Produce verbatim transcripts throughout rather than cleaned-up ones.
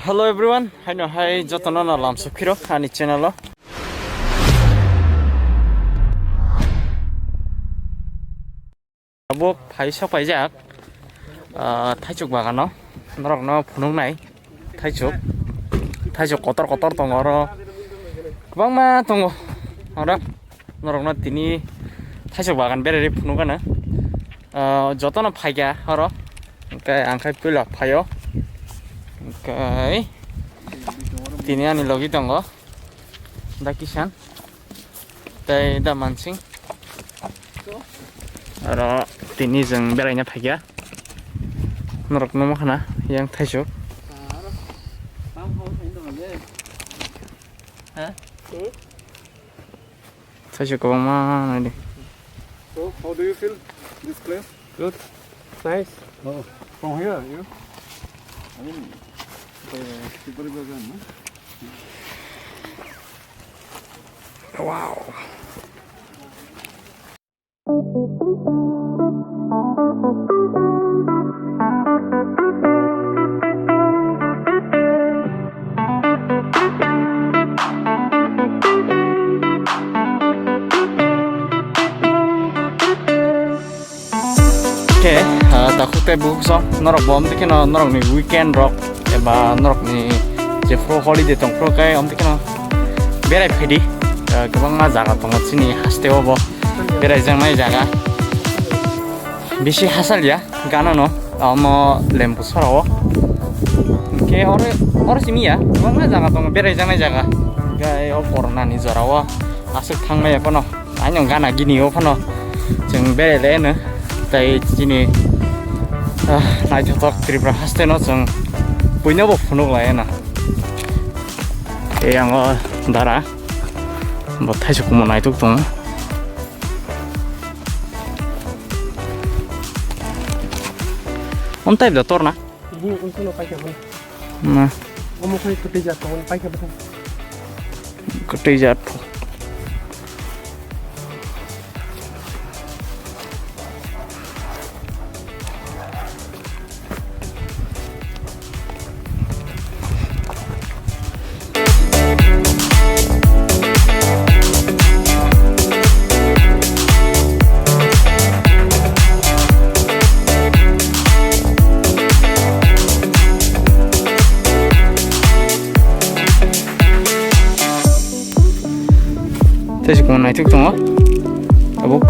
Hello everyone, haino hai jotono no lamsok phiro ani channel o. Abo phai sok paijak, ah, thaichuk bagano norokno phunuknai. Thaichuk, thaichuk kotor kotor tongo oro, kwbangma tongo oro. Norokno tini thaichuk bagan berari phunukgana, ah, jotono phaikha oro, hwnkhe ang khai puila phaio, hwnkhe tini ani logi tongo da Kisan tei da Mansing. Oro tini chwng beraina phaikha. Norok nukmakhana yang thaichuk. Thaichuk kwbangma naidi. So, how do you feel this place? Good. Nice. Oh, from here, you? I mean, the Tripuri bagan, no? Wow. Khe, ah, takhuk tei bukhuk song, norok bo omtwi kheno norokni weekend rok eba norokni jephru holiday tongphru khe omtwi kheno berai phaidi. Ah, kwbangma jaga tongo chini haste o bo beraijaknai jaga. Bisi hasalya gana no, omo lembu sora o. Hwnkhe oro, oro simi ya, kwbangma jaga tongo, beraijaknai jaga. Hwnkhe o Corona ni jora o aswk thangmaya phano. Ani gana gini o phano chwng berai lai no. Tai chini, ah, naithothok Tripura haste no chwng buino bo phunuk lai no. Tei ang o dara bo thaichuk kumo naituk tongo. On type da torna? Mhm, on kuno paikha bana. Na. Omo khai kwtwi jat tongo, paikha bana. Kwtwi jat. Tei se kumun naithok tongo tabuk.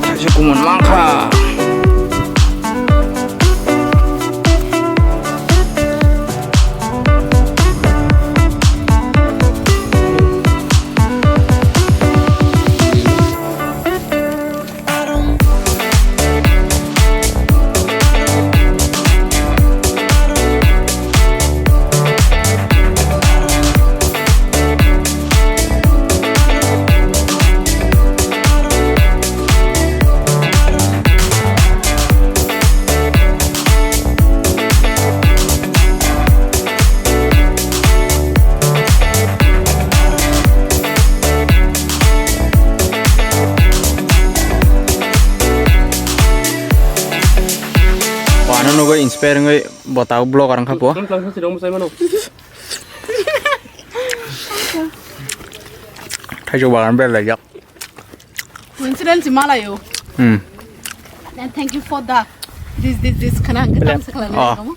Tei se kumun mankha. Bo ano nugwi inspire wngwi bo tabuk vlogger wngkha bo. Thaichuk bagan berlaijak. Coincidence malayo. Hmm. And thank you for the this this this khana ang tam sakla. Oh.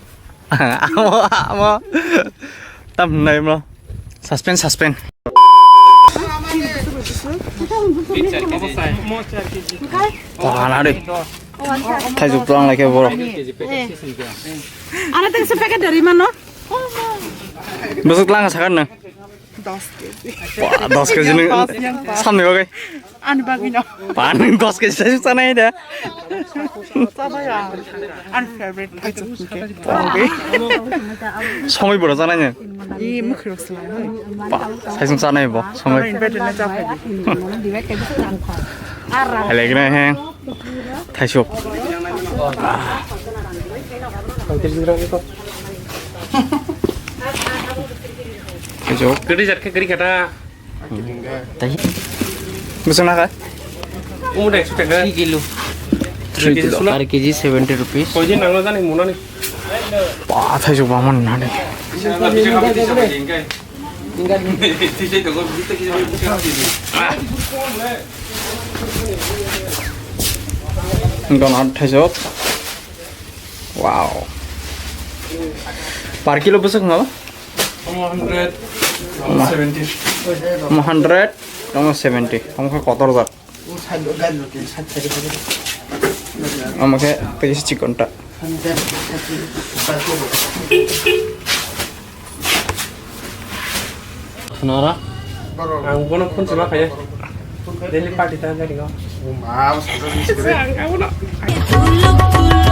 Amo, amo. Tam nai mo. Suspense, suspense. Wah, na de. Thaichuk tlang lai khe borok. Ana teng se packet dari mano. Bwswk tlang sakar na. Dos keji. Wah, dos keji ni. Yang pas, yang pas. Samni bagwi. Ani bagwi no. Pan dos keji sai sanai da. Sabaya. Ani favorite item ke. Songwi boro sanai ne. I mukhi rok sila. Ba, sai sung sanai bo. Songwi. Bete na cha phai. Helegne he. Thaichuk. Kwtwi jat khe kwrwi kha ta. Tei? Bwswk nakha? Umu de ekso taka. Three kilo. Three kilo. Per K G seventy rupees. Koi din nangno jani munani. Ba, thaisok ba man nani. Donat thaisok. Wow. Per kilo bwswk no? Omo hundred, omo seventy. Omo hundred, omo seventy. Omo khe kotor jak. Omo khe tei se chikon ta. Nora. Ang bono phone sima khaye. Daily party ta jani go. Ang abono.